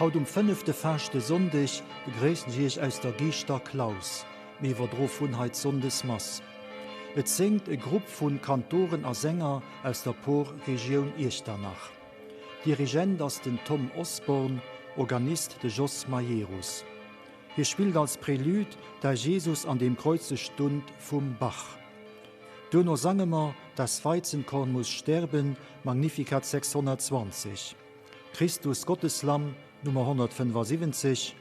Haut um fënnefte Faaschtesonndeg begréissen ech Iech aus der Giischter Klaus. Mir iwwerdroe vun hei d'Sonndesmass. Et séngt e Grupp vu Kantoren a Sänger aus der Por Regioun Iechternach. Dirigent ass den Tom Osborne, Organist de Jos Majerus. Hie spillt als Prélude Da Jesus an dem Kreuze stund vum Bach. Duerno sange mer Das Weizenkorn muss sterben, Magnificat 620, Christus Gotteslamm, Nummer 175,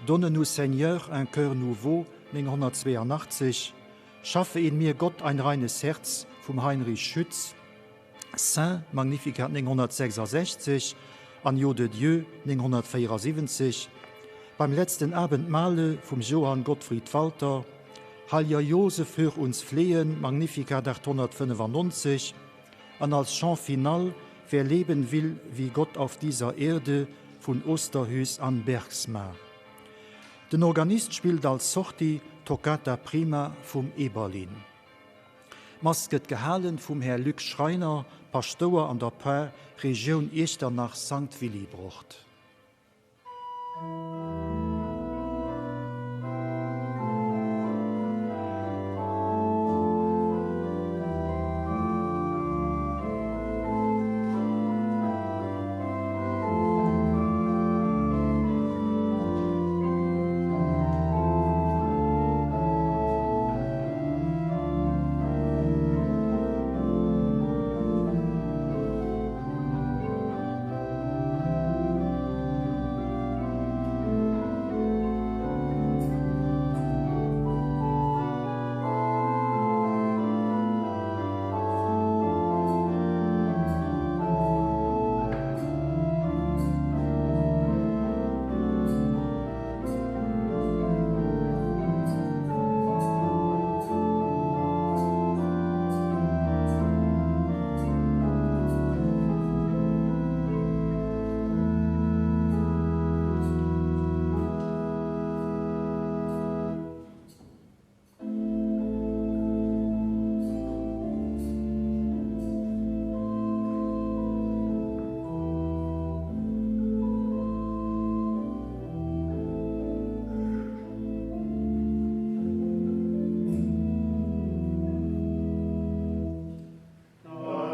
Donne-nous Seigneur un cœur nouveau, 982, Schaffe in mir Gott ein reines Herz vum Heinrich Schütz, Saint, Magnificat 966, Agneau de Dieu, 974, Beim letzten Abendmahle vum Johann Gottfried Walther, Heiliger Josef, hör uns flehen, Magnificat 895, an als Chant final Wer leben will wie Gott auf dieser Erde vun Osterhus an Bergsma. Den Organist spillt als Sortie Toccata Prima vum Eberlin. D'Mass gëtt gehalen vum Här Luc Schreiner, Paschtouer an der Par Regioun Iechternach Sankt Willibrord.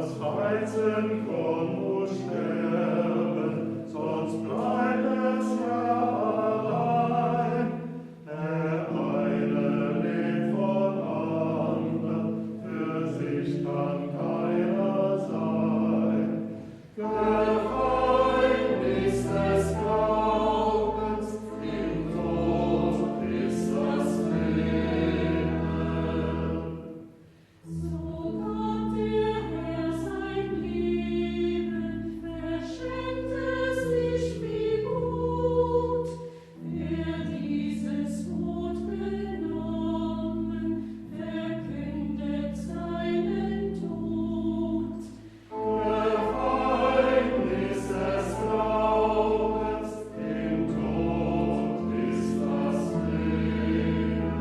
Das Weizenkorn muss sterben, sonst bleibt es ja allein. Der eine lebt von andern, für sich kann keiner sein. Geheimnis des Glaubens, im Tod ist das Leben. So gab der Herr sein Leben, verschenkte sich wie gut. Wer dieses Brot genommen, verkündet seinen Tod. Geheimnis des Glaubens, im Tod ist das Leben.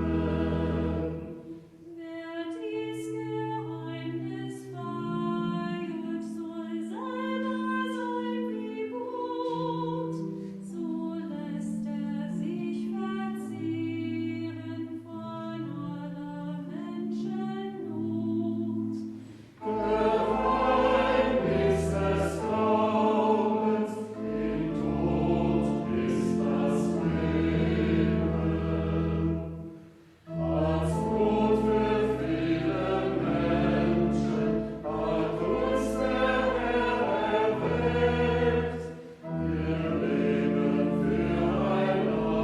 Wer dies Geheimnis feiert, soll selber sein wie Brot, so lässt er sich verzehren von aller Menschen Not. Geheimnis des Glaubens, im Tod ist das Leben. Als Brot für viele Menschen hat uns der Herr erwählt. Wir leben füreinander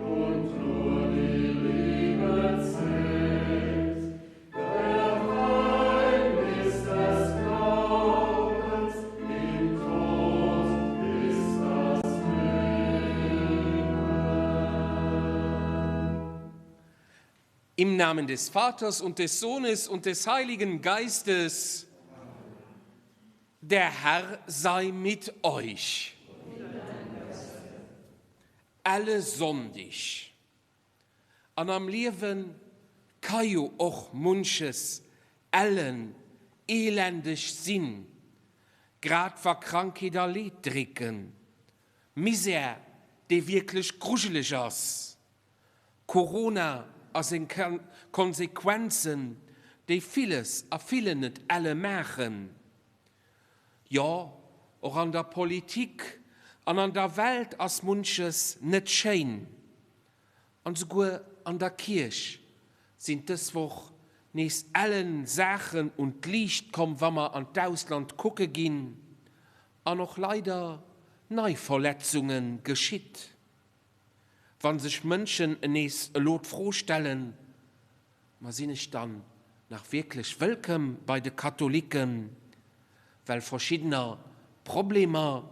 und nur die Liebe zählt. Geheimnis des Glaubens, im Tod ist das Leben. Im Namen des Vaters und des Sohnes und des Heiligen Geistes. Der Herr sei mit euch. Elle Sonndeg. An am Liewe ka jo och munches ellen, elendeg sinn, grad wa Krankheet a Leed drécken. Misär, dee wierklech grujeleg ass. Corona a seng Konsequenzen, déi villes a villen et elle maachen. Jo, och an der Politik an an der Welt ass munches net schéin. An souguer an der Kierch sinn dës Woch nees ellen Saachen un d'Liicht komm, wa mer an d'Ausland kucke ginn, an och leider nei Verletzunge geschitt. Wa sech Mënschen nees elo d'Fro stellen, Ma sinn ech dann nach wierklech wëllkëmm bei de Katholiken, well verschiddener Problemer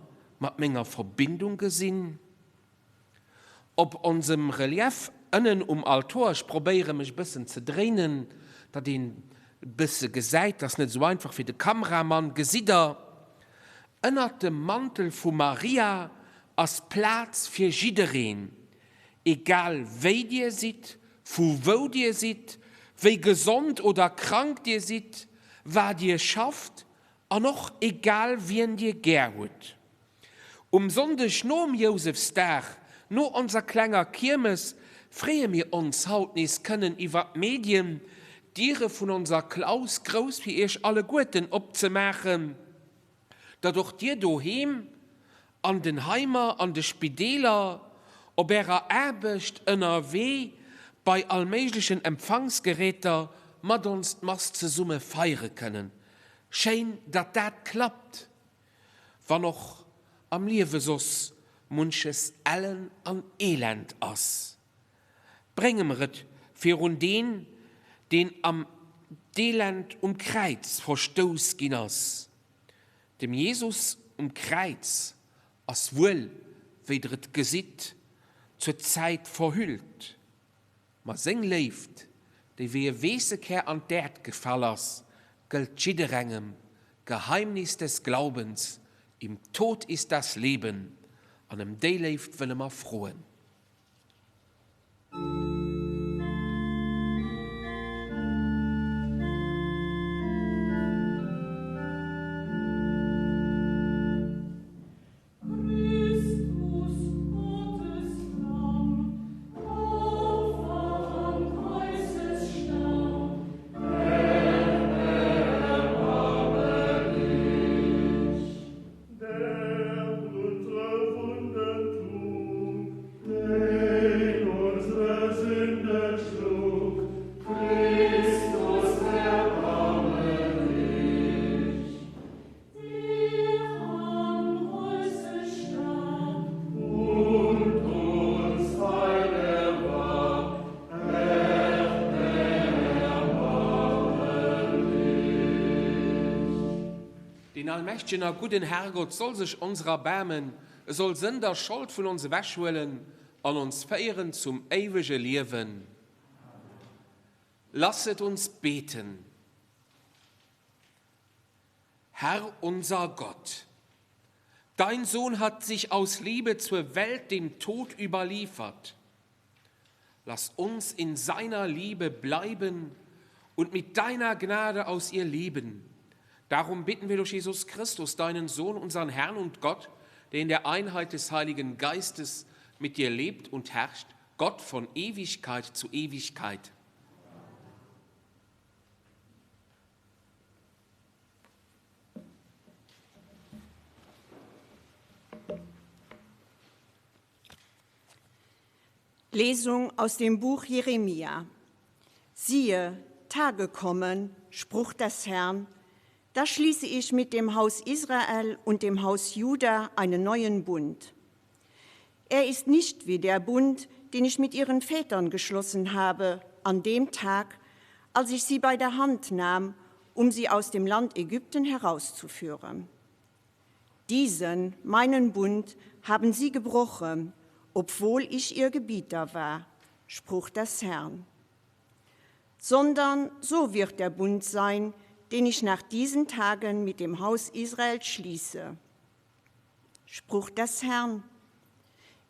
mat menger Verbindung gesinn? Op onsem Relief ënnen um Altor, ech probéiere mech e bëssen ze dréinen, datt een e bësse gesäit, 't ass net esou einfach fir de Kameramann, gesitt der, ënnert dem Mantel vu Maria ass Plaz fir jiddereen, egal wéi dir sidd, vu wou dir sidd, wéi gesond oder krank dir sidd, wat dir schafft an och egal wien dir gär hutt. Um Sonndeg nom Jousefsdag, no onser klenger Kiermes, freeë mir ons haut nees kënnen iwwer d'Medien d'Diere vun onser Klaus grouss fir iech alleguerten opzemaachen, datt och dir doheem, an den Heimer, an de Spideeler, op ärer Aarbecht, ënnerwee, bei allméiglechen Empfangsgeräter mat ons d'Mass zesumme feiere kënnen. Schéin, datt dat klappt! Wann och am Liewe soss munches ellen an elend ass, brénge mer et virun deen, deen am d'Elend um Kräiz verstouss ginn ass. Dem Jesus um Kräiz ass wuel, wéi der et gesitt, zur Zäit verhüllt. Ma seng Léift, déi wéi e Weessekär an d'Äerd gefall ass, gëllt jidderengem, Geheimnis des Glaubens, Im Tod ist das Leben. An ëm déi Léift wëlle mer froen. Christus, Gottes Lamm, Opfer am Kreuzes starb, Herr, erbarme dich. Der unsere Wunden trug, den unsere Sünden schlug, Christus, erbarme dich. Deen allmächtegen a gudden Herrgott soll sech onser erbaarmen, e soll Sënd a Schold vun ons ewechhuelen an ons féieren zum éiwege Liewen. Lasset uns beten. Herr unser Gott, dein Sohn hat sich aus Liebe zur Welt dem Tod überliefert. Lass uns in seiner Liebe bleiben und mit deiner Gnade aus ihr leben. Darum bitten wir durch Jesus Christus, deinen Sohn, unseren Herrn und Gott, der in der Einheit des Heiligen Geistes mit dir lebt und herrscht, Gott von Ewigkeit zu Ewigkeit. Lesung aus dem Buch Jeremia. Siehe, Tage kommen, Spruch des Herrn, da schließe ich mit dem Haus Israel und dem Haus Juda einen neuen Bund. Er ist nicht wie der Bund, den ich mit ihren Vätern geschlossen habe, an dem Tag, als ich sie bei der Hand nahm, um sie aus dem Land Ägypten herauszuführen. Diesen, meinen Bund, haben sie gebrochen, obwohl ich ihr Gebieter war, Spruch des Herrn. Sondern so wird der Bund sein, den ich nach diesen Tagen mit dem Haus Israel schließe. Spruch des Herrn.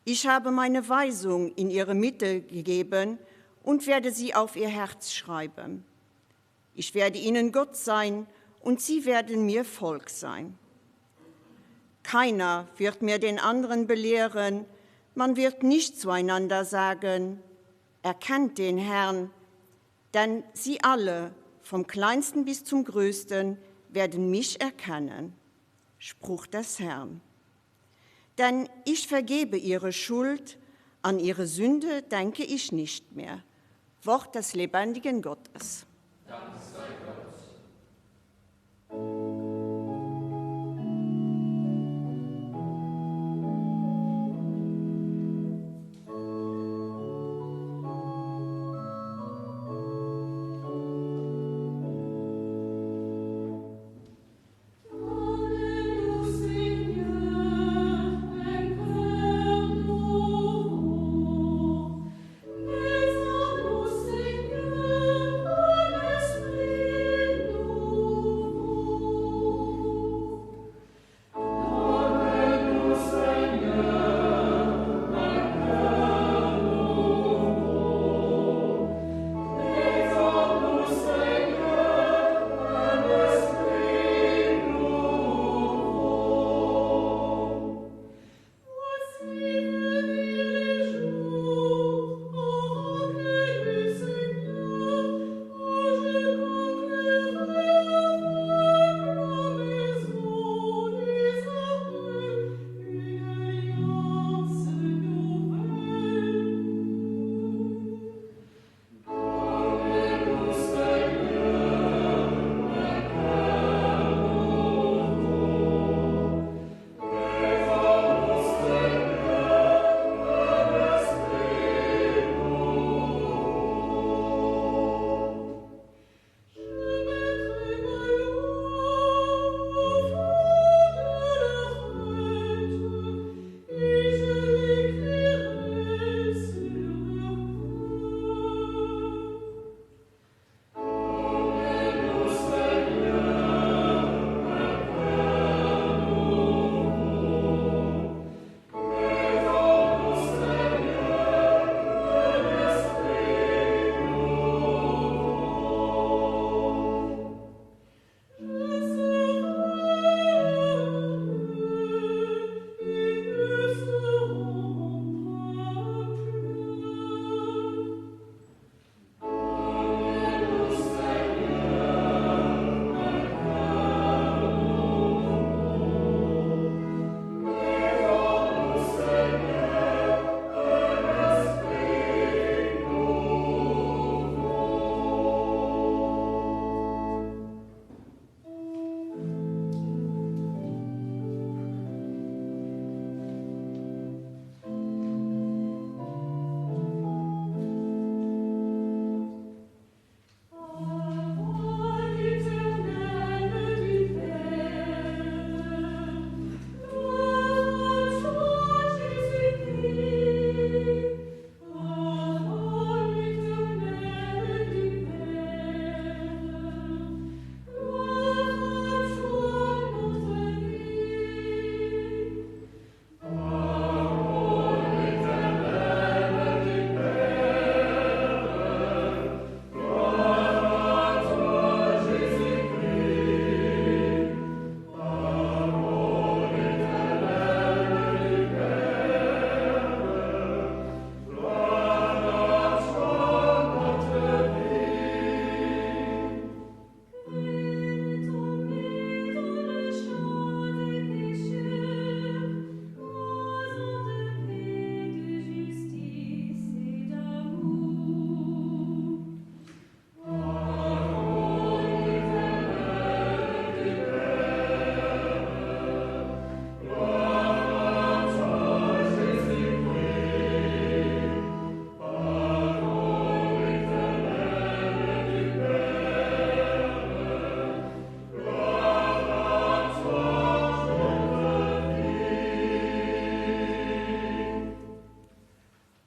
Ich habe meine Weisung in ihre Mitte gegeben und werde sie auf ihr Herz schreiben. Ich werde ihnen Gott sein und sie werden mir Volk sein. Keiner wird mir den anderen belehren, man wird nicht zueinander sagen, erkennt den Herrn, denn sie alle, vom kleinsten bis zum größten, werden mich erkennen. Spruch des Herrn. Denn ich vergebe ihre Schuld, an ihre Sünde denke ich nicht mehr. Wort des lebendigen Gottes. Dank sei Gott.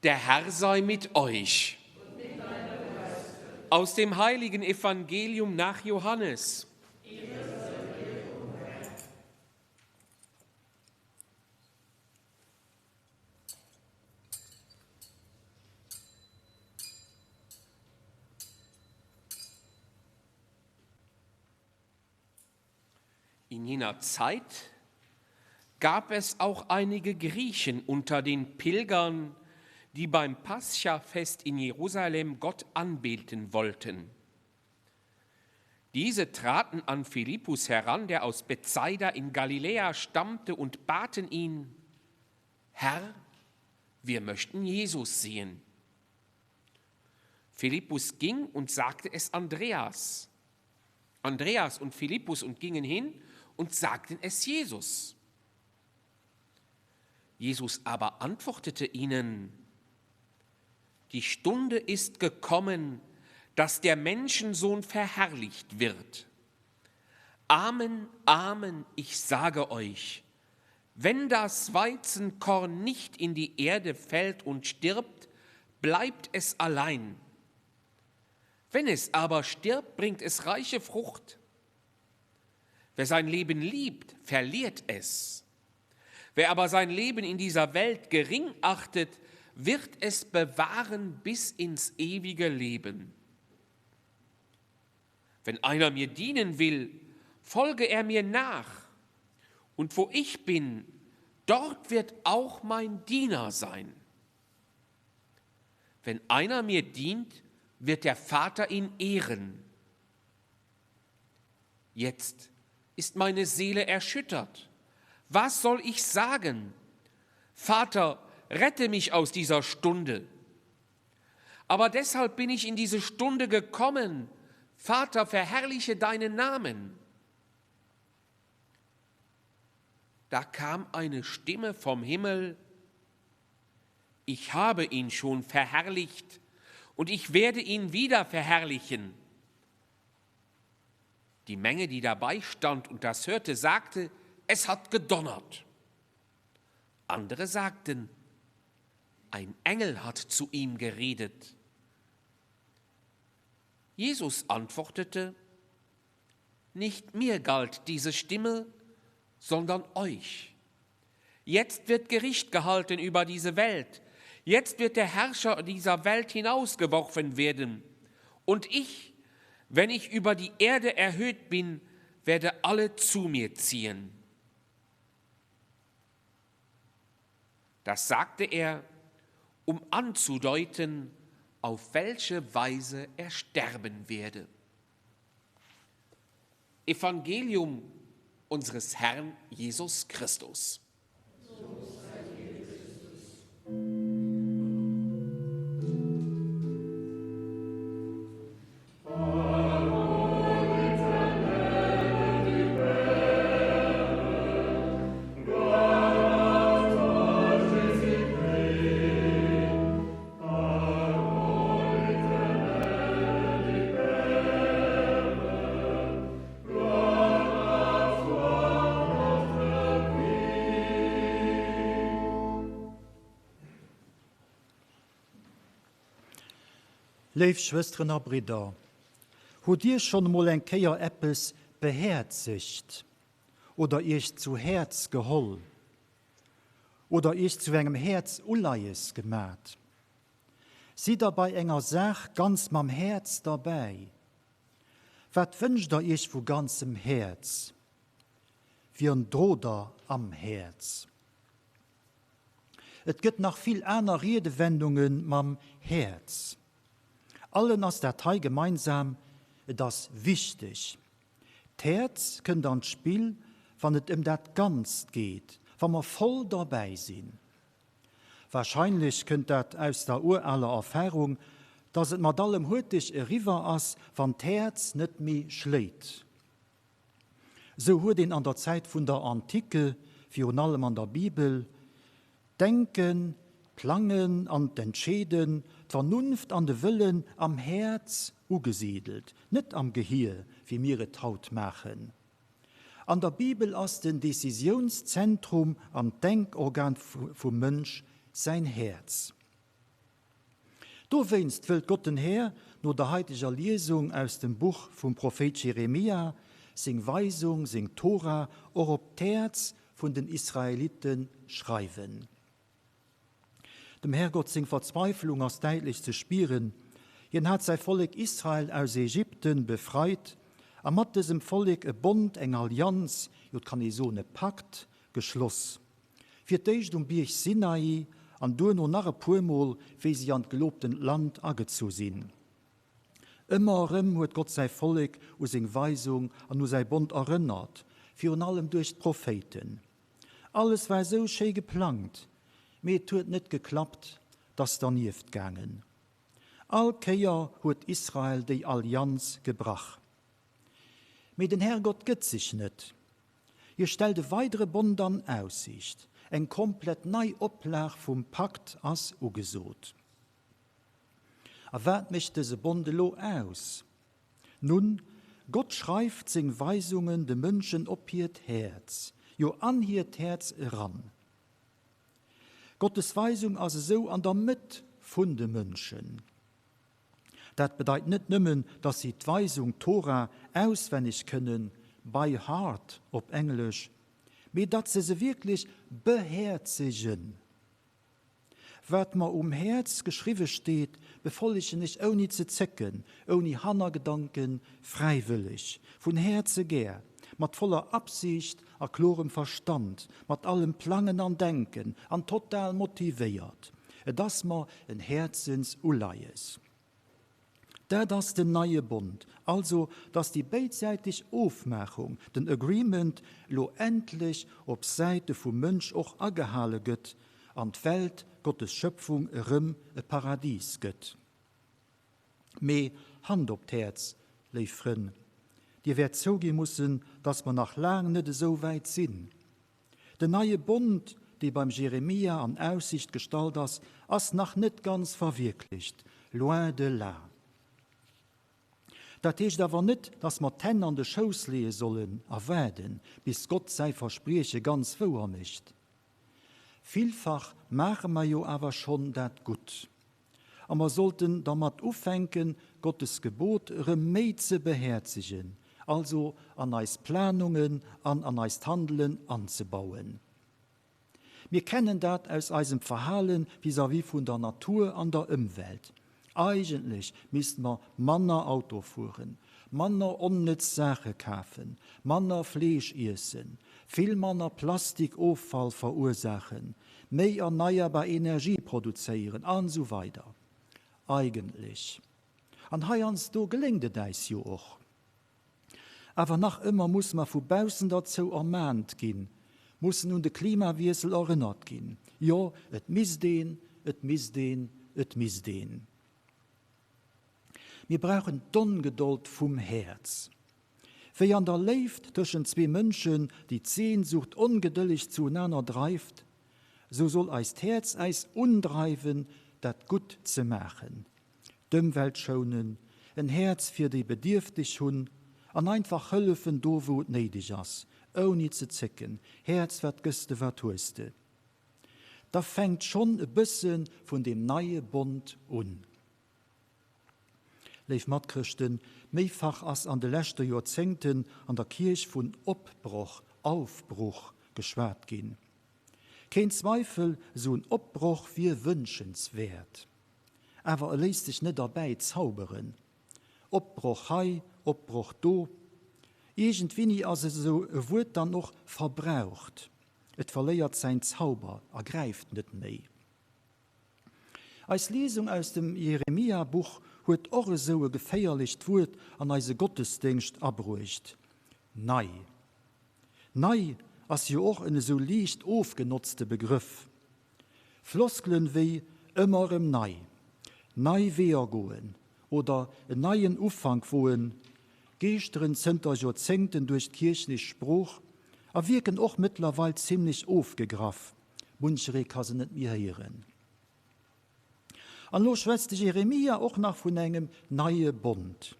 Der Herr sei mit euch. Aus dem heiligen Evangelium nach Johannes. In jener Zeit. gab es auch einige Griechen unter den Pilgern, die beim Paschafest in Jerusalem Gott anbeten wollten. Diese traten an Philippus heran, der aus Bethsaida in Galiläa stammte, und baten ihn: Herr, wir möchten Jesus sehen. Philippus ging und sagte es Andreas. Andreas und Philippus und gingen hin und sagten es Jesus. Jesus aber antwortete ihnen: Die Stunde ist gekommen, dass der Menschensohn verherrlicht wird. Amen, Amen, ich sage euch, wenn das Weizenkorn nicht in die Erde fällt und stirbt, bleibt es allein. Wenn es aber stirbt, bringt es reiche Frucht. Wer sein Leben liebt, verliert es. Wer aber sein Leben in dieser Welt gering achtet, wird es bewahren bis ins ewige Leben. Wenn einer mir dienen will, folge er mir nach. Und wo ich bin, dort wird auch mein Diener sein. Wenn einer mir dient, wird der Vater ihn ehren. Jetzt ist meine Seele erschüttert. Was soll ich sagen? Vater, rette mich aus dieser Stunde. Aber deshalb bin ich in diese Stunde gekommen. Vater, verherrliche deinen Namen. Da kam eine Stimme vom Himmel, ich habe ihn schon verherrlicht und ich werde ihn wieder verherrlichen. Die Menge, die dabei stand und das hörte, sagte, es hat gedonnert. Andere sagten, ein Engel hat zu ihm geredet. Jesus antwortete, nicht mir galt diese Stimme, sondern euch. Jetzt wird Gericht gehalten über diese Welt. Jetzt wird der Herrscher dieser Welt hinausgeworfen werden. Und ich, wenn ich über die Erde erhöht bin, werde alle zu mir ziehen. Das sagte er, um anzudeuten, auf welche Weise er sterben werde. Evangelium unseres Herrn Jesus Christus. Léif Schwësteren a Bridder, hutt Dir schonn emol eng Kéier eppes behäerzegt oder Iech zu Häerz geholl oder Iech zu engem Häerzuleies gemat? Sidd Der bei enger Saach ganz mam Häerz derbäi? Wat wënscht Der Iech vu ganzem Häerz? Wien drot Der am Häerz? Et gëtt nach vill aner Riedewendunge mam Häerz. Allen ass dat hei gemeinsam, et ass wichteg. D'Häerz kënnt an d'Spill, wann et ëm dat Ganzt geet, wa mer voll derbäi sinn. Warscheinlech kënnt dat aus der uraler Erfarung, dass et mat allem huerteg eriwwer ass, wann d'Häerz net méi schléit. Sou huet een an der Zäit vun der Antike, virun allem an der Bibel, d'Denken, d'Plangen an d'Entscheeden, d'Vernunft an de Wëllen am Häerz ugesidelt, net am Gehier, wéi mir et haut maachen. An der Bibel ass den Decisiounszentrum an d'Denkorgan vum Mënsch säin Häerz. Dowéinst wëllt Gott den Här no der haiteger Liesung aus dem Buch vum Prophéit Jeremia seng Weisung, seng Tora, och op d'Häerz vun den Israelitte schreiwen. Dem Herrgott seng Verzweifelung ass däitlech ze spieren. Hien hat säi Vollek Israel aus Ägypten befreit a mat dësem Vollek e Bond, eng Allianz, jo et kann ee soen e Pakt. geschloss. Fir d'éischt um Bierg Sinai an duerno nach e puermol, wéi si an d'gelobtent Land agezu sinn. Ëmmer erëm huet Gott säi Vollek u seng Weisung an u säi Bond erënnert, virun allem duerch d'Prophéiten. Alles war esou schéi geplangt, mee et huet net geklappt, 't ass dernieft gaangen. All Kéier huet Israel déi Allianz gebrach. Mee den Herrgott gëtt sech net. Hie stellt e weidere Bond an Aussiicht, eng komplett nei Oplag vum Pakt ass ugesot. A wat mécht dëse Bond elo aus? Nun, Gott schreift seng Weisungen de Mënschen op hiert Häerz, jo an hiert Häerz eran. Gottes Weisung ass esou an der Mëtt vun de Mënschen. Dat bedeit net nëmmen, dass si d'Weisung, d'Tora, auswenneg kënnen, by heart op Englesch, mee datt se se wierklech behäerzegen. Wat mer um Häerz geschriwwe steet, befollegen ech ouni ze zécken, ouni Hannergedanken, fräiwëlleg, vun Häerze gär, mat voller Absicht a klorem Verstand, mat allem Plangen an Denken an total motivéiert. Et ass mer en Häerzensuleies. Dat ass den neie Bond, also dass déi béidsäiteg Ofmaachung, den Agreement, elo endlech op Säite vum Mënsch och agehale gëtt an d'Welt, Gottes Schöpfung, erëm e Paradis gëtt. Mee Hand op d'Häerz, léif Frënn, Dir wäert zougi mussen, dass mer nach laang net esou wäit sinn. Den neie Bond, dee beim Jeremia an Aussicht gestallt ass, ass nach net ganz verwierklecht, loin de là. Dat heescht awer net, dass mer d'Hänn an de Schouss leeë sollen a waarden, bis Gott säi Versprieche ganz wouer mécht. Villfach maache mer jo awer schonn dat Gutt. A mer sollten dermat ufänken, Gottes Gebot erëm méi ze behäerzegen, also an eis Planungen an an eist Handelen anzebauen. Mir kennen dat aus eisem Verhale vis-à-vis vun der Natur an der Ëmwelt. Eigentlech misste mer manner Auto fueren, manner onnëtz Saache kafen, manner Fleesch iessen, vill manner Plastikoffall verursaachen, méi erneierbar Energie produzéieren an esou weider. Eigentlech. An heiansdo geléngt et äis jo och. Awer nach ëmmer musse mer vu baussen derzou ermahnt ginn, mussen un de Klimawiessel erënnert ginn. Jo, et misst een, et misst een, et misst een. Mir brauchen d'Ongedold vum Häerz. Wéi an der Léift tëschent zwee Mënschen, déi d'Sehnsucht ongedëlleg zuenaner dreift, sou soll eist Häerz äis undreiwen, dat Gutt ze maachen, d'Ëmwelt schounen, en Häerz fir déi Bedierfteg hunn an einfach hëllefen do wou et néideg ass, ouni ze zécken, Häerz wat gëss de, wat hues de? Da fänkt schonn e bësse vun deem neie Bond un. Léif Matchrëschten, méifach ass an de leschte Joerzéngten an der Kierch vun Opbroch, Aufbruch, geschwat ginn. Keen Zweifel, esou en Opbroch wier wënschenswäert. Awer e léisst sech net erbäi zauberen. Opbroch hei, Opbroch do. Iergendwéini ass esou e Wuert dann och verbraucht. Et verléiert säin Zauber a gräift net méi. Eis Liesung aus dem Jeremia-Buch huet och esou e geféierlecht Wuert an eise Gottesdéngscht abruecht, nei. Nei ass jo och en esou liicht ofgenotzte Begrëff. Floskelen wéi ëmmer erëm nei, nei Weeër goen oder en neien Ufank woen, geeschteren zënter Joerzéngten duerch d'kierchlech Sprooch a wierken och mëttlerweil zimlech ofgegraff. Muncheree ka se net méi héieren. An elo schwätzt de Jeremia och nach vun engem neie Bond.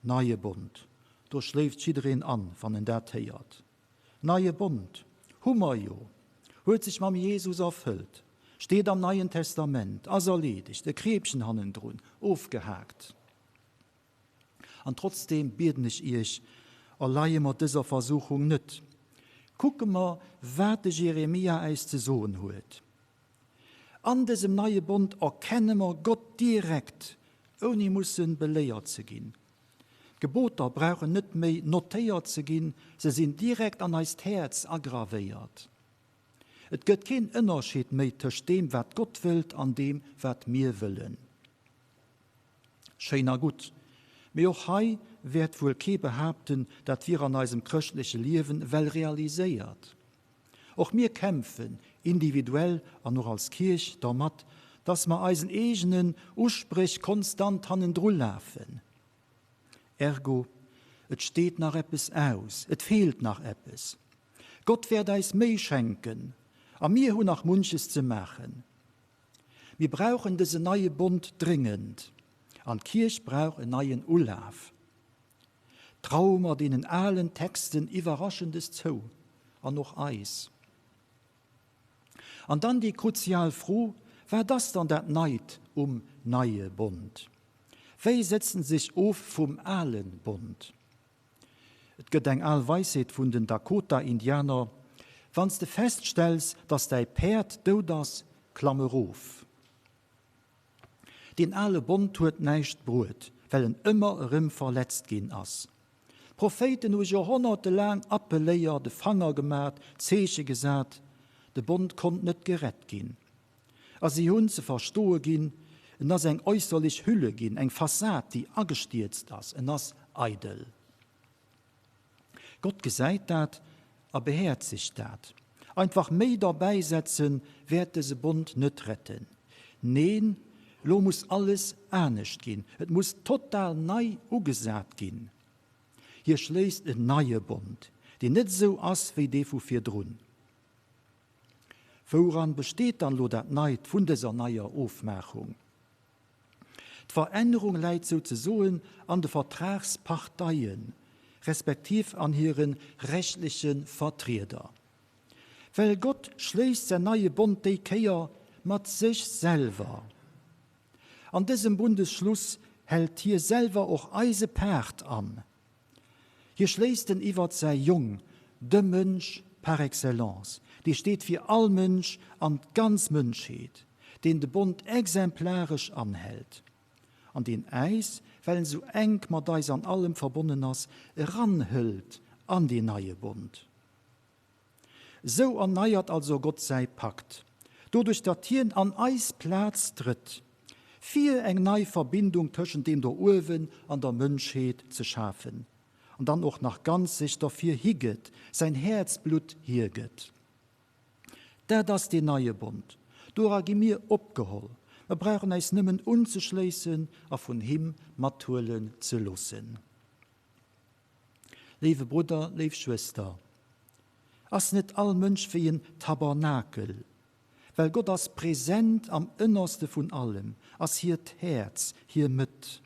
Neie Bond, do schléift jiddereen an, wann en dat héiert. Neie Bond hu mer jo, huet sech mam Jesus erfëllt, steet am Neien Testament, ass erleedegt, e Kreepchen hannendrun, ofgehaakt. An trotzdeem bieden ech iech, erleie mer dëser Versuchung net. Kucke mer, wat de Jeremia äis ze soen huet. An dësem neie Bond erkenne mer Gott direkt, ouni mussen beléiert ze ginn. D'Geboter brauchen net méi notéiert ze ginn, se sinn direkt an eist Häerz agravéiert. Et gëtt keen Ënnerscheed méi tëscht deem, wat Gott wëllt an deem, wat mir wëllen. Schéin a gutt, mee och hei wäert wuel kee behaapten, dat wier an eisem chrëschtleche Liewen well realiséiert. Och mir kämpfen, individuell an och als Kierch, dermat, dass mer eisen eegenen Uspréch konstant hannendru lafen. Ergo, et steet nach eppes aus, et feelt nach eppes. Gott wäert eis méi schenken a mir hunn nach munches ze maachen. Mir brauchen dësen neie Bond dréngend an d'Kierch brauch en neien Ulaf. Traue mer deenen alen Texten Iwwerraschendes zou, an och eis. An dann déi kruzial Fro, Wat ass dann dat Neit um neie Bond? Wéi setzt en sech of vum ale Bond? Et gëtt eng al Weisheet vun den Dakota-Indianer, Wann s de feststells, dass däi Päerd dout ass, klamm erof. Deen ale Bond huet näischt bruet, well en ëmmer erëm verletzt ginn ass. D'Prophéiten hu joerhonnertelaang appelléiert, de Fanger gemat, Zeeche gesat, de Bond konnt net gerett ginn. A si hunn ze verstoe ginn, en ass eng äusserlech Hülle ginn, eng Fassad, déi agestierzt ass, en ass eidel. Gott gesäit dat a behäerzegt dat. Einfach méi derbäisetzen wäert dëse Bond net retten. Neen, elo muss alles anescht ginn, et muss total nei ugesat ginn. Hie schléisst en neie Bond, deen net esou ass wéi dee vu virdrun. Wouran besteet dann elo dat Neit vun dëser neier Ofmaachung? D'Verännerung läit souzesoen an de Vertragsparteien, respektiv an hire rechtleche Vertrieder. Well Gott schléisst säin neie Bond déi Kéier mat sech selwer. An dësem Bundesschluss hält hie selwer och eise Paart an. Hie schléisst en iwwert säi Jong, de Mënsch par excellence, dee steet fir all Mënsch an d'ganz Mënschheet, deen de Bond exemplaresch anhält an deen äis, well en esou enk mat eis an allem verbonnen ass, eranhëlt an deen neie Bond. Esou erneiert also Gott säi Pakt, doduerch datt hien an eis Plaz trëtt, fir eng nei Verbindung tëschent deem do uewen an der Mënschheet ze schafen, an dann och nach ganz sech derfir higëtt, säin Häerzblutt hiergëtt. Dat ass deen neie Bond. Dora gi mir opgeholl. Mer brauchen äis nëmmen unzeschléissen a vun him mathuelen ze loossen. Léiwe Brudder, léif Schwëster, ass net all Mënsch wéi en Tabernakel? Well Gott ass present am Ënnerste vun allem, ass hiert Häerz, hir Mëtt.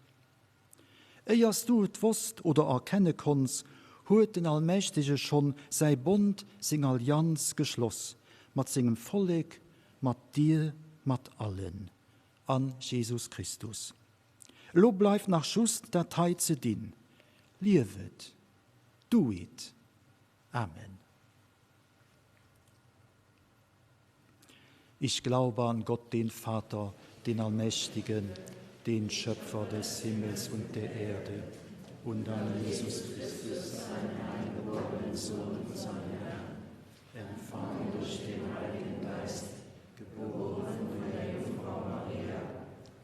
Éiers du et wosst oder erkenne konns, huet den Allmächtege schonn säi Bond, seng Allianz geschloss mat sengem Vollek, mat dir, mat allen, an Jesus Christus. Elo bleift nach just dat hei ze dinn, Lief et, do it! Amen. Ich glaube an Gott, den Vater, den Allmächtigen, den Schöpfer des Himmels und der Erde, und an Jesus Christus, seinen eingeborenen Sohn, unseren Herrn, empfangen durch den Heiligen Geist, geboren von der Jungfrau Maria,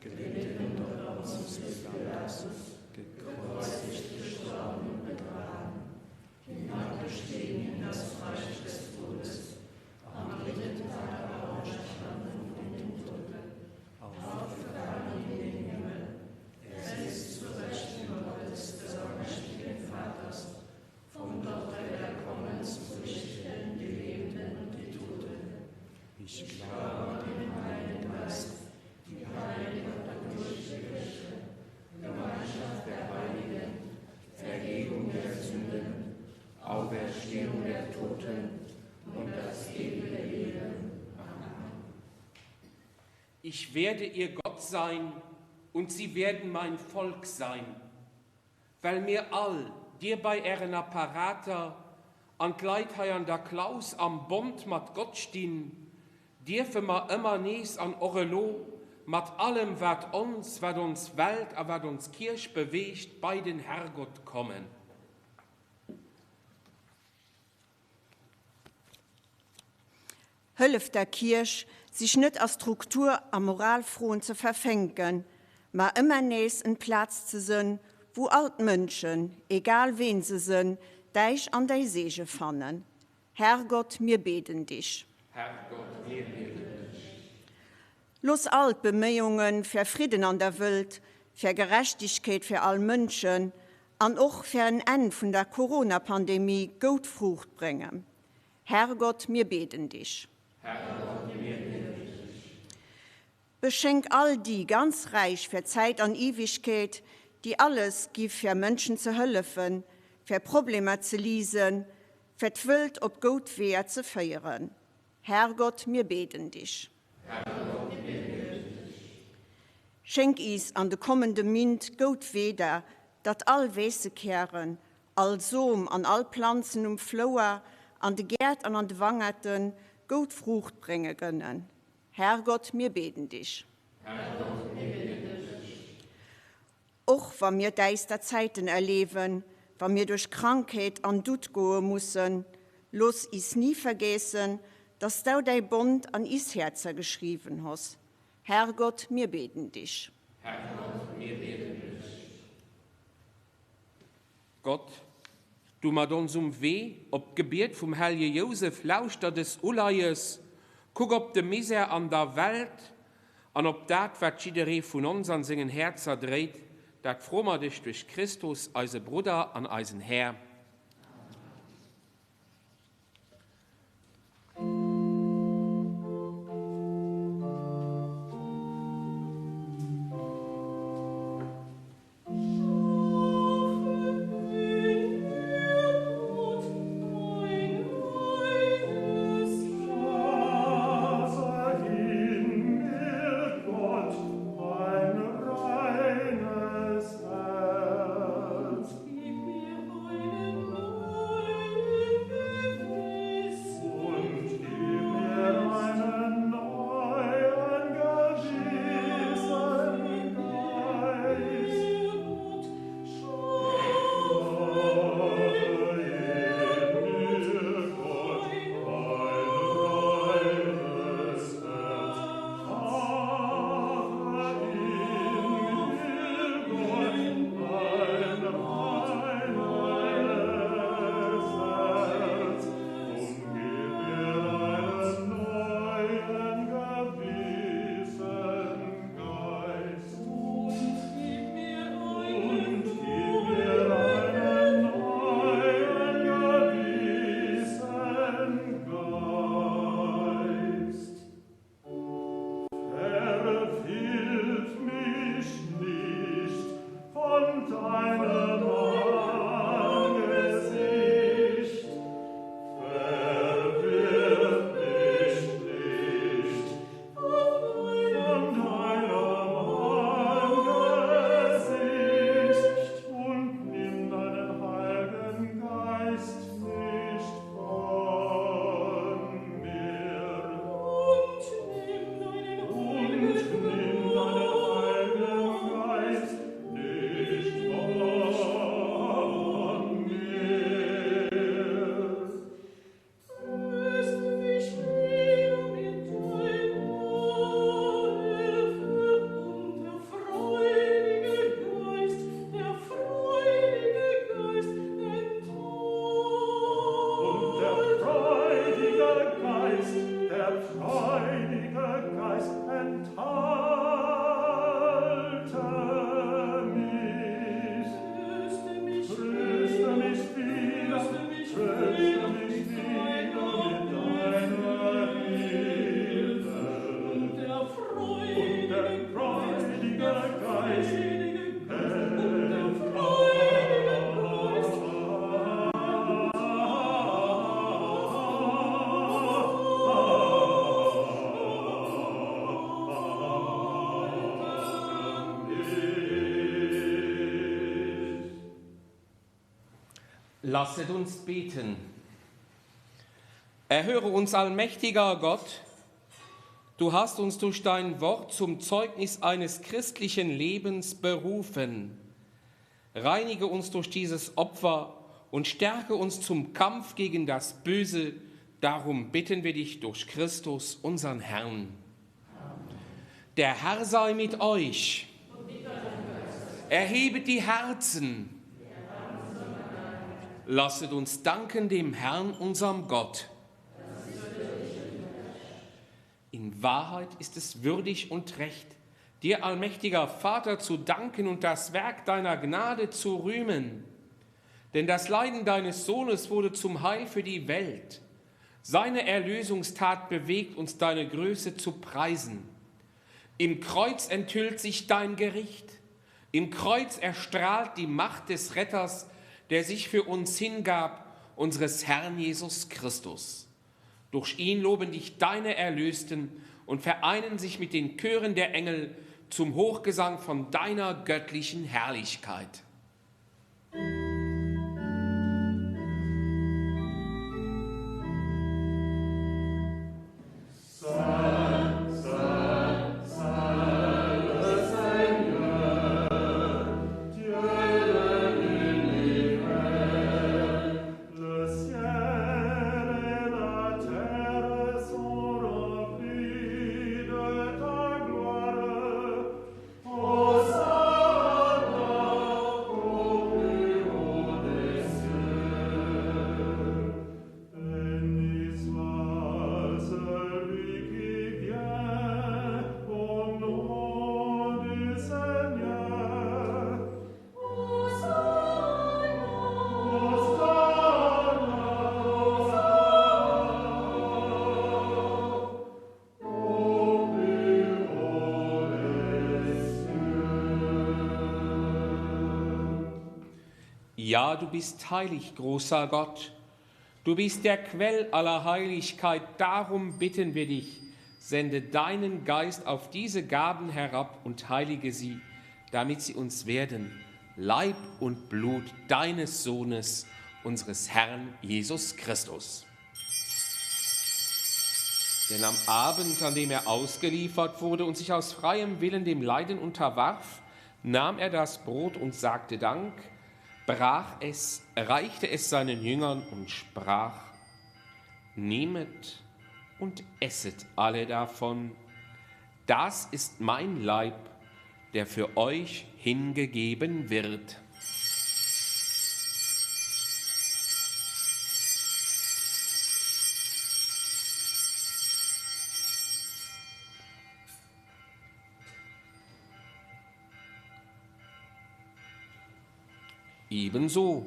gelitten unter Pontius Pilatus, gekreuzigt, gestorben und begraben, hinabgestiegen in das Reich des Todes, am dritten Tag auferstanden von den Toten, aufgefahren in den Himmel, er sitzt zu Rechten Gottes des allmächtigen Vaters, von dort wird er kommen zu richten die Lebenden und die Toten. Ich glaube an den Heiligen Geist, die heilige katholische Kirche, Gemeinschaft der Heiligen, Vergebung der Sünden, Auferstehung der Toten und das ewige Leben. Amen. Ich werde ihr Gott sein und sie werden mein Volk sein, Well mir all, dir bei ären Apparater an d'Leit hei an der Klaus am Bond mat Gott stinn, dierfe mer ëmmer nees an och elo. mat allem wat ons, wat ons Welt a wat ons Kierch beweegt, bei den Herrgott kommen. Hëllef der Kierch, sech net a Struktur a Moralfroen ze verfänken, ma ëmmer nees en Plaz ze sënn, wou all d'Mënschen, egal ween se sënn, däich an däi Seege fannen. Herrgott, mir beden dich. Herrgott, mir bieden dech. Looss all d'Beméiunge fir Fridden an der Wëlt, fir Gerechtigkeet fir all Mënschen an och fir en Enn vun der Corona-Pandemie goud Fruucht bréngen. Herrgott, mir beden dich. Herrgott, mir bieden dich. Beschénk all déi ganz räich fir Zäit an Iwigkeet, déi alles gi fir Mënschen ze hëllefen, fir Problemer ze liisen, fir d'Wëlt op goud Weeër ze féieren. Herrgott, mir beden dich. Herrgott, mir bieden dich. Schénk is an de kommende Mint goud Weeder, datt all Weessekären, all Som an all Planzen um Flouer, an de Gäert an an de Wangerten goud Fruucht brénge gënnen. Herrgott, mir beden dich. Herrgott, mir bieden dich. Och wa mir däister Zäiten erlewen, wa mir duerch Krankheet an Doud goe mussen, looss is ni vergeessen, dass dau däi Bond an is Häerzer geschriwwen hoss. Herrgott, mir beden dich. Herrgott, mir bieden dich. Gott, du mat ons um Wee, op d'Gebiet vum hellje Jousef lauschter des Uleies, kuck op de Misär an der Welt an op dat, wat jidderee vun ons an sengen Häerzer dréit, dat froe mer dech duerch Christus, eise Brudder an eisen Här. Lasset uns beten. Erhöre uns, allmächtiger Gott! Du hast uns durch dein Wort zum Zeugnis eines christlichen Lebens berufen. Reinige uns durch dieses Opfer und stärke uns zum Kampf gegen das Böse. Darum bitten wir dich durch Christus, unseren Herrn. Der Herr sei mit euch. Erhebet die Herzen. Lasset uns danken dem Herrn, unserem Gott. In Wahrheit ist es würdig und recht, dir, allmächtiger Vater, zu danken und das Werk deiner Gnade zu rühmen. Denn das Leiden deines Sohnes wurde zum Heil für die Welt. Seine Erlösungstat bewegt uns, deine Größe zu preisen. Im Kreuz enthüllt sich dein Gericht. Im Kreuz erstrahlt die Macht des Retters, der sich für uns hingab, unseres Herrn Jesus Christus. Durch ihn loben dich deine Erlösten und vereinen sich mit den Chören der Engel zum Hochgesang von deiner göttlichen Herrlichkeit. Ja, du bist heilig, großer Gott. Du bist der Quell aller Heiligkeit. Darum bitten wir dich, sende deinen Geist auf diese Gaben herab und heilige sie, damit sie uns werden, Leib und Blut deines Sohnes, unseres Herrn Jesus Christus. Denn am Abend, an dem er ausgeliefert wurde und sich aus freiem Willen dem Leiden unterwarf, nahm er das Brot und sagte Dank, brach es, reichte es seinen Jüngern und sprach, Nehmet und esset alle davon, das ist mein Leib, der für euch hingegeben wird. Ebenso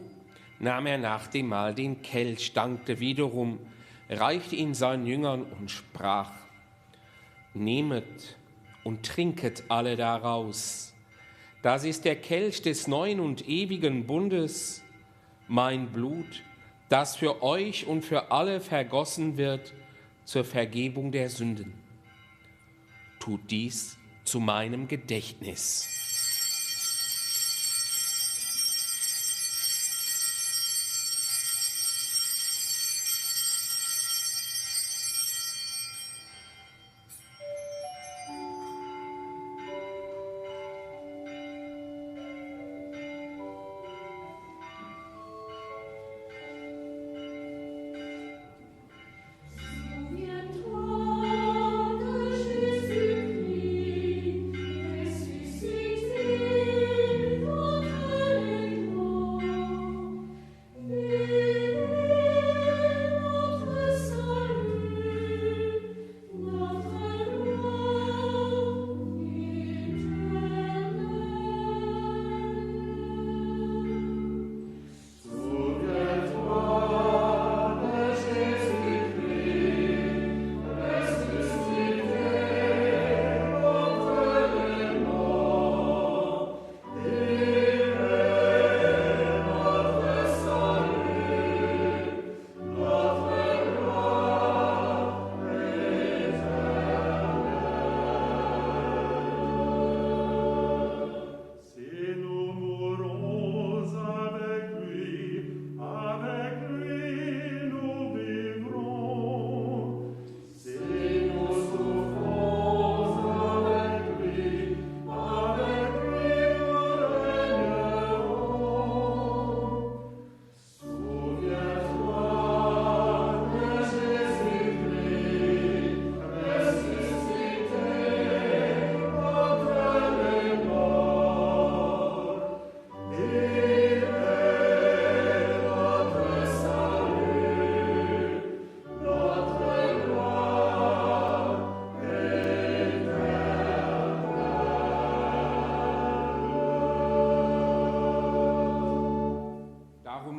nahm er nach dem Mahl den Kelch, dankte wiederum, reichte ihn seinen Jüngern und sprach: Nehmet und trinket alle daraus. Das ist der Kelch des neuen und ewigen Bundes, mein Blut, das für euch und für alle vergossen wird zur Vergebung der Sünden. Tut dies zu meinem Gedächtnis. Souviens-toi de Jésus-Christ ressuscité.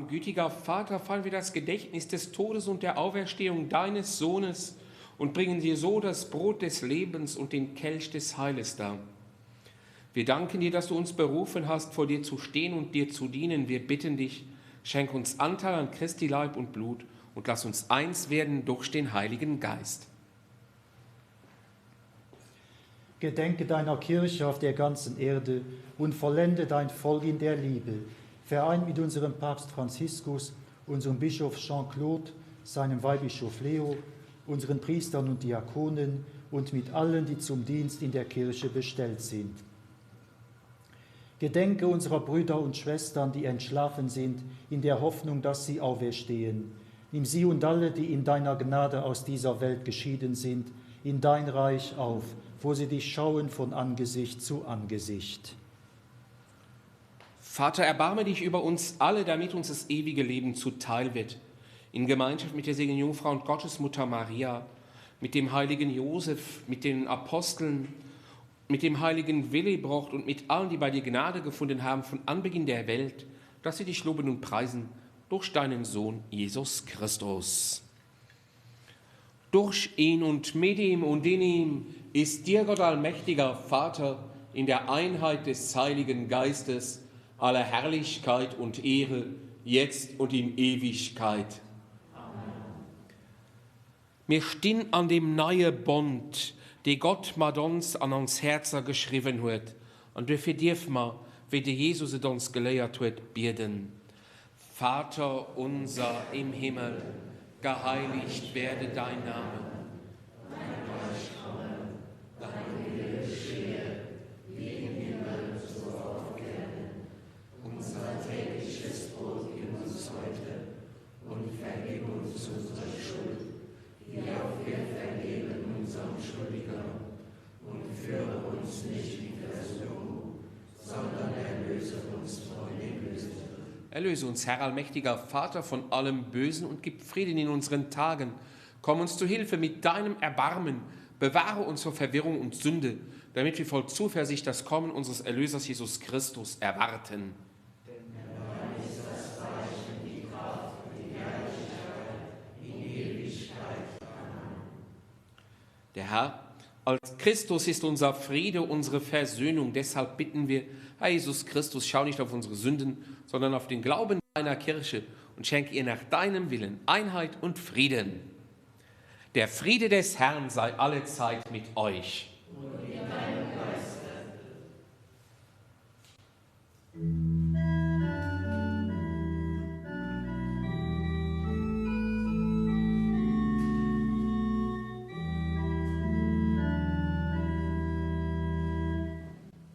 Darum, gütiger Vater, feiern wir das Gedächtnis des Todes und der Auferstehung deines Sohnes und bringen dir so das Brot des Lebens und den Kelch des Heiles dar. Wir danken dir, dass du uns berufen hast, vor dir zu stehen und dir zu dienen. Wir bitten dich, schenk uns Anteil an Christi Leib und Blut und lass uns eins werden durch den Heiligen Geist. Gedenke deiner Kirche auf der ganzen Erde und vollende dein Volk in der Liebe. Vereint mit unserem Papst Franziskus, unserem Bischof Jean-Claude, seinem Weihbischof Leo, unseren Priestern und Diakonen und mit allen, die zum Dienst in der Kirche bestellt sind. Gedenke unserer Brüder und Schwestern, die entschlafen sind, in der Hoffnung, dass sie auferstehen. Nimm sie und alle, die in deiner Gnade aus dieser Welt geschieden sind, in dein Reich auf, wo sie dich schauen von Angesicht zu Angesicht. Vater, erbarme dich über uns alle, damit uns das ewige Leben zuteil wird. In Gemeinschaft mit der seligen Jungfrau und Gottesmutter Maria, mit dem heiligen Josef, mit den Aposteln, mit dem heiligen Willibrord und mit allen, die bei dir Gnade gefunden haben von Anbeginn der Welt, dass sie dich loben und preisen durch deinen Sohn Jesus Christus. Durch ihn und mit ihm und in ihm ist dir Gott allmächtiger Vater in der Einheit des Heiligen Geistes aller Herrlichkeit und Ehre, jetzt und in Ewigkeit. Amen. Mir stinn an dem neie Bond, dee Gott mat ons an ons Häerzer geschriwwen huet, an duerfir dierf mer, wéi de Jesus et ons geléiert huet, bieden, Vater unser im Himmel, geheiligt werde dein Name. Dein Reich komme, dein Wille geschehe, wie im Himmel so auf Erden. Unser tägliches Brot gib uns heute und vergib uns unsere Schuld, wie auch wir vergeben unseren Schuldigern. Und führe uns nicht in Versuchung, sondern erlöse uns von dem Bösen. Erlöse uns, Herr allmächtiger Vater, von allem Bösen und gib Frieden in unseren Tagen. Komm uns zu Hilfe mit deinem Erbarmen. Bewahre uns vor Verwirrung und Sünde, damit wir voll Zuversicht das Kommen unseres Erlösers Jesus Christus erwarten. Der Herr, als Christus ist unser Friede, unsere Versöhnung. Deshalb bitten wir, Herr Jesus Christus, schau nicht auf unsere Sünden, sondern auf den Glauben deiner Kirche und schenke ihr nach deinem Willen Einheit und Frieden. Der Friede des Herrn sei allezeit mit euch. Und mit deinem Geiste.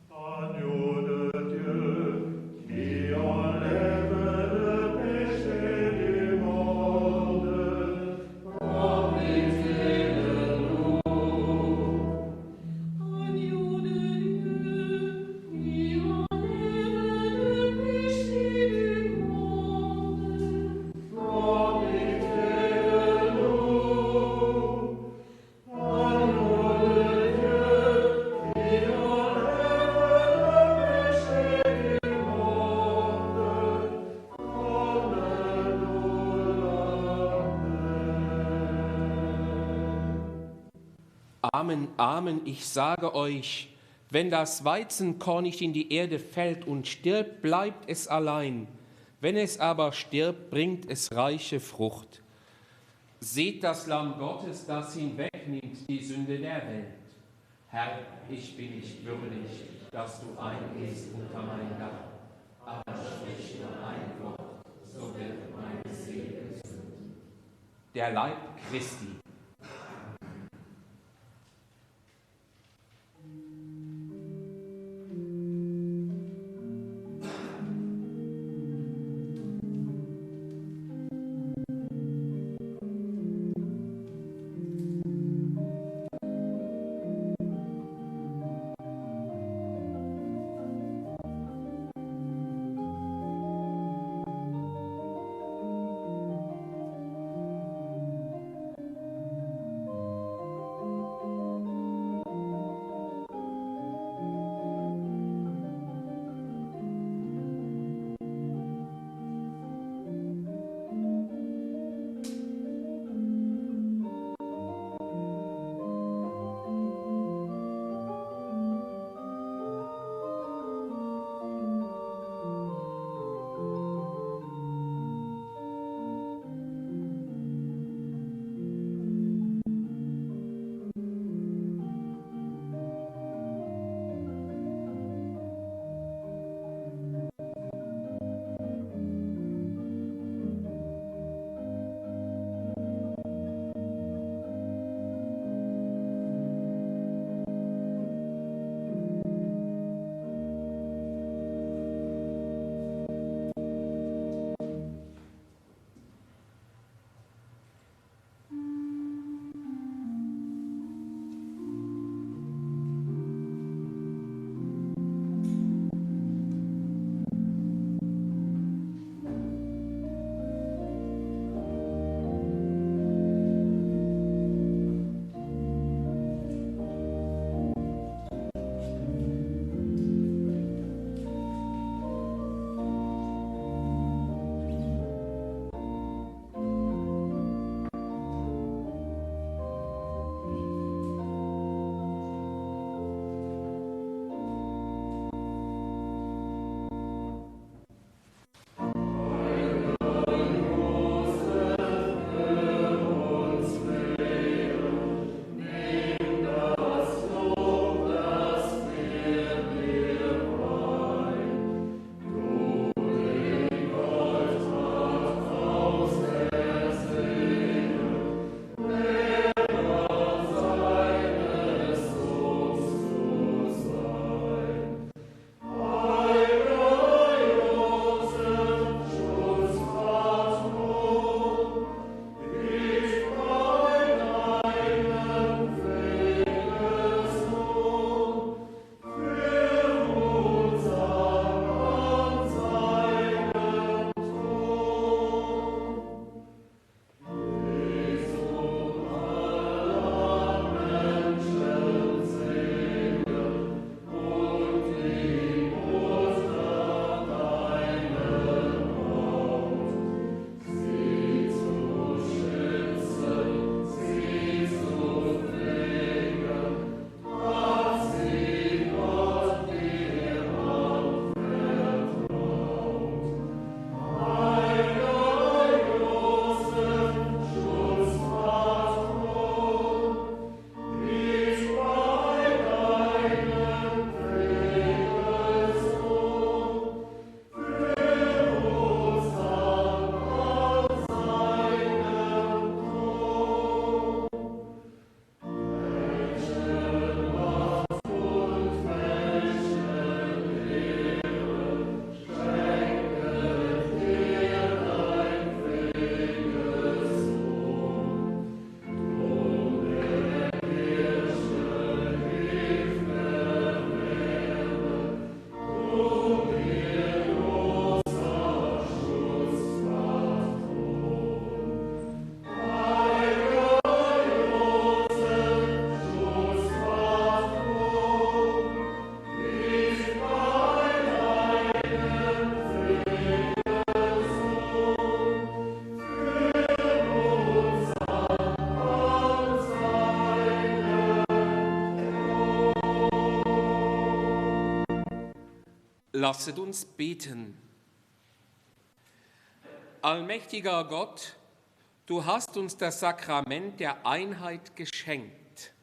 Agneau de Dieu, qui enlève le péché du monde, prends pitié de nous. Agneau de Dieu, qui enlève le péché du monde, prends pitié de nous. Agneau de Dieu, qui enlève le péché du monde, donne-nous la paix. Amen, Amen, ich sage euch, wenn das Weizenkorn nicht in die Erde fällt und stirbt, bleibt es allein. Wenn es aber stirbt, bringt es reiche Frucht. Seht das Lamm Gottes, das hinwegnimmt die Sünde der Welt. Herr, ich bin nicht würdig, dass du eingehst unter mein Dach, aber sprich nur ein Wort, so wird meine Seele gesund. Der Leib Christi. Lasset uns beten. Allmächtiger Gott, du hast uns das Sakrament der Einheit geschenkt.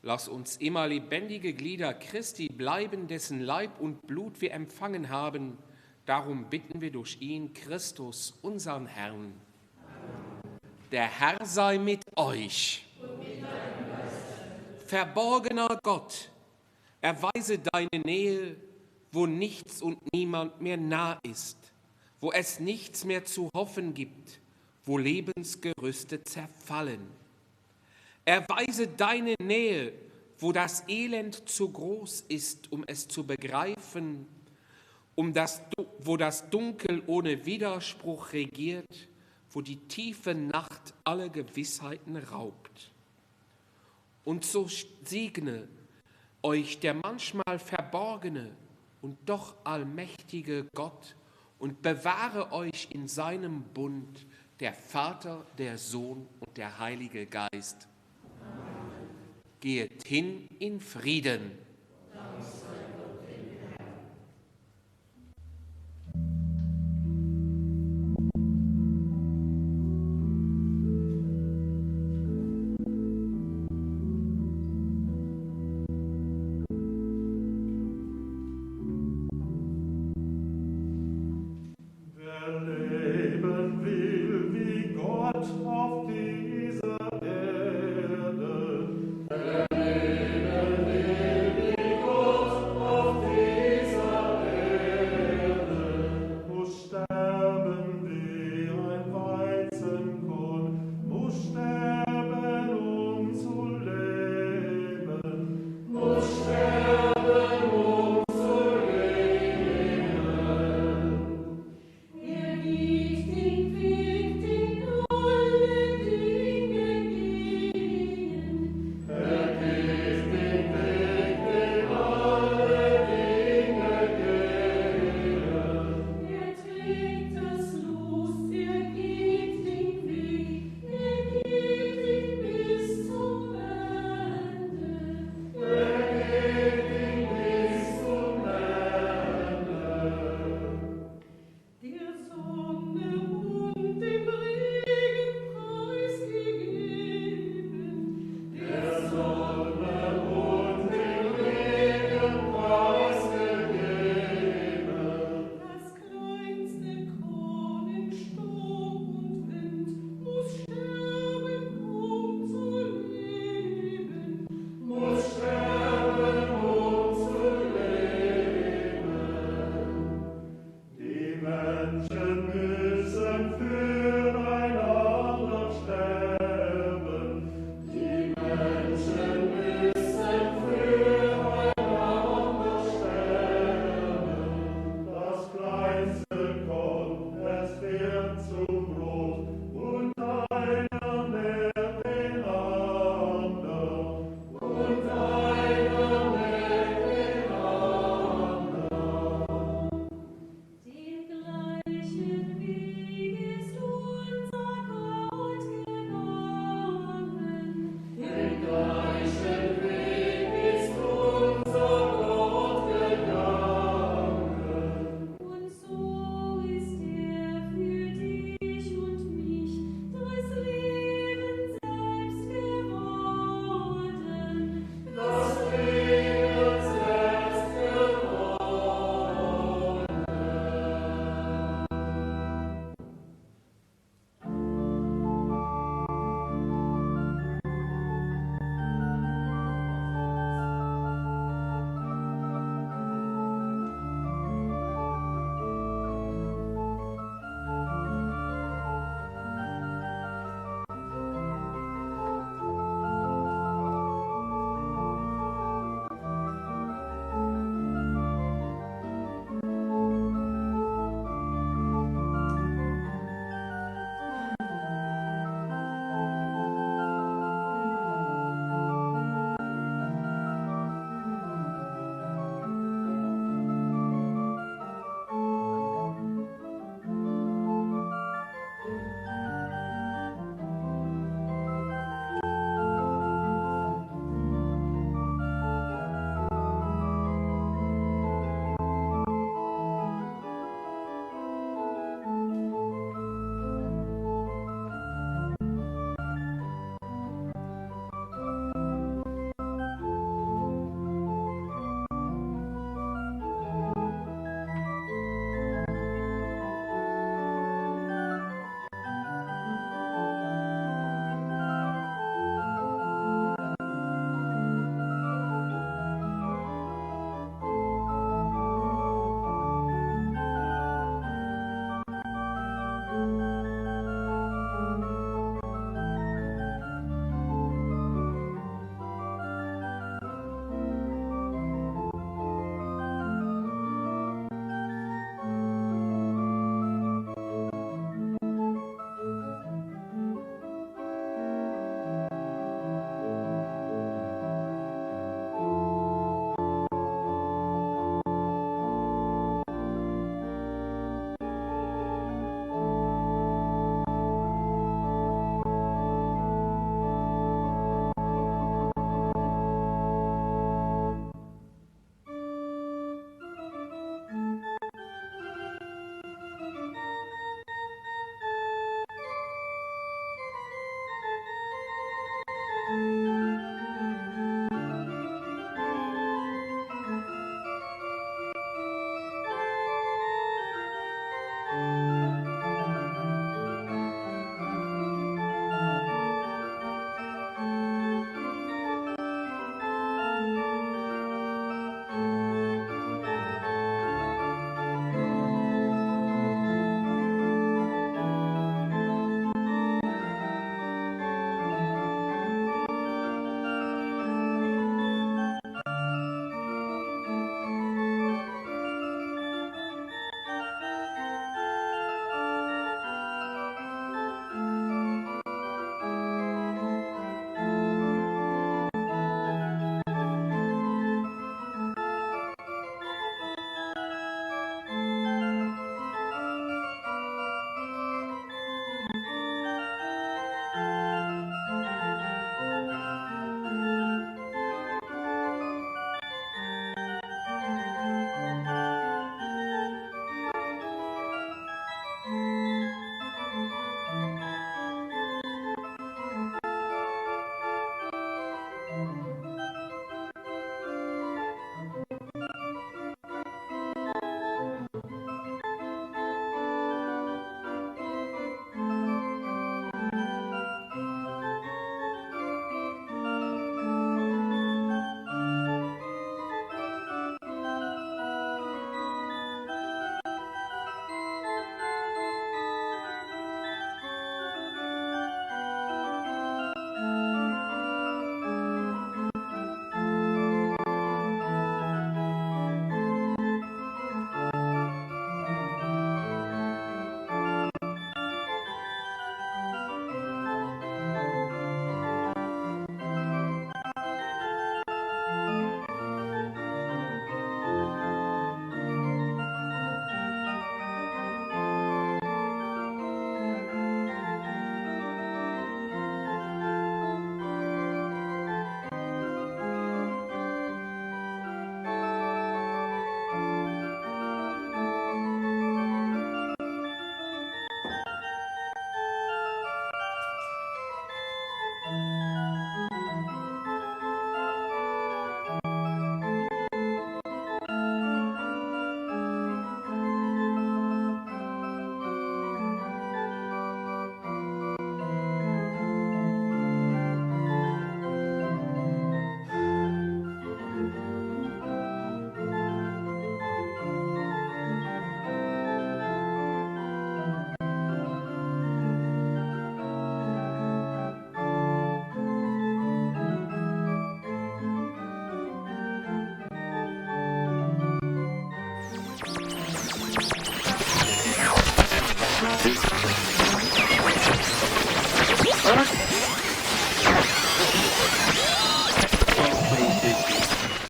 Lass uns immer lebendige Glieder Christi bleiben, dessen Leib und Blut wir empfangen haben. Darum bitten wir durch ihn, Christus, unseren Herrn. Der Herr sei mit euch. Mit Verborgener Gott, erweise deine Nähe, wo nichts und niemand mehr nah ist, wo es nichts mehr zu hoffen gibt, wo Lebensgerüste zerfallen. Erweise deine Nähe, wo das Elend zu groß ist, um es zu begreifen, um das, wo das Dunkel ohne Widerspruch regiert, wo die tiefe Nacht alle Gewissheiten raubt. Und so segne euch der manchmal verborgene und doch allmächtige Gott und bewahre euch in seinem Bund der Vater, der Sohn und der Heilige Geist. Gehet hin in Frieden. Wer leben will wie Gott auf dieser Erde, wer leben will wie.